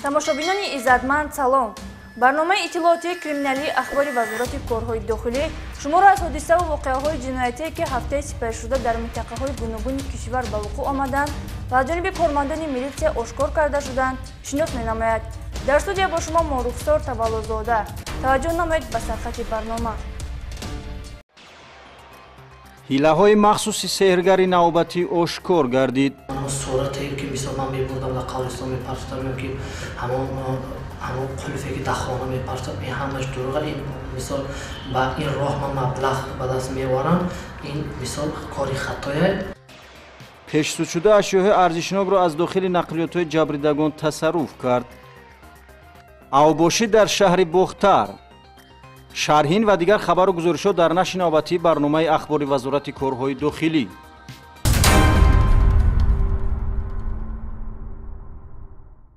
Тамошобинони иззатманд, салом! Барномаи иттилоотии криминалии Ахбори Вазорати корҳои дохилӣ шуморо аз ҳодисаву воқеаҳои ҷиноятие, ки ҳафтаи сипаришуда дар минтақаҳои гуногуни кишвар ба вуқӯъ омаданд ва аз ҷониби кормандони милитсия ошкор карда шуданд, шинос менамояд. Дар студия бо шумо Морухсор Таваллозода. Таваҷҷӯҳ намоед ба сархати барнома. Ҳилаҳои махсуси сеҳргари навбатӣ ошкор гардид. Сурате ки, мисол, ман мебурдам, дар қабристон мепартофтам ё ки ҳамон қулфе ки дар хона мепартофтам, ин ҳамаш дурӯға. Ин, мисол, ба ин роҳ ман маблағ ба даст меорам, ин, мисол, кори хатое. Пешсудшуда ашёҳои арзишнокро аз дохили нақлиётҳои ҷабрдидагон тасарруф кард. Авбошӣ дар шаҳри Бохтар. Шарҳин ва дигар хабару гузоришҳо дар нашри навбатии барномаи Ахбори Вазорати корҳои дохилӣ.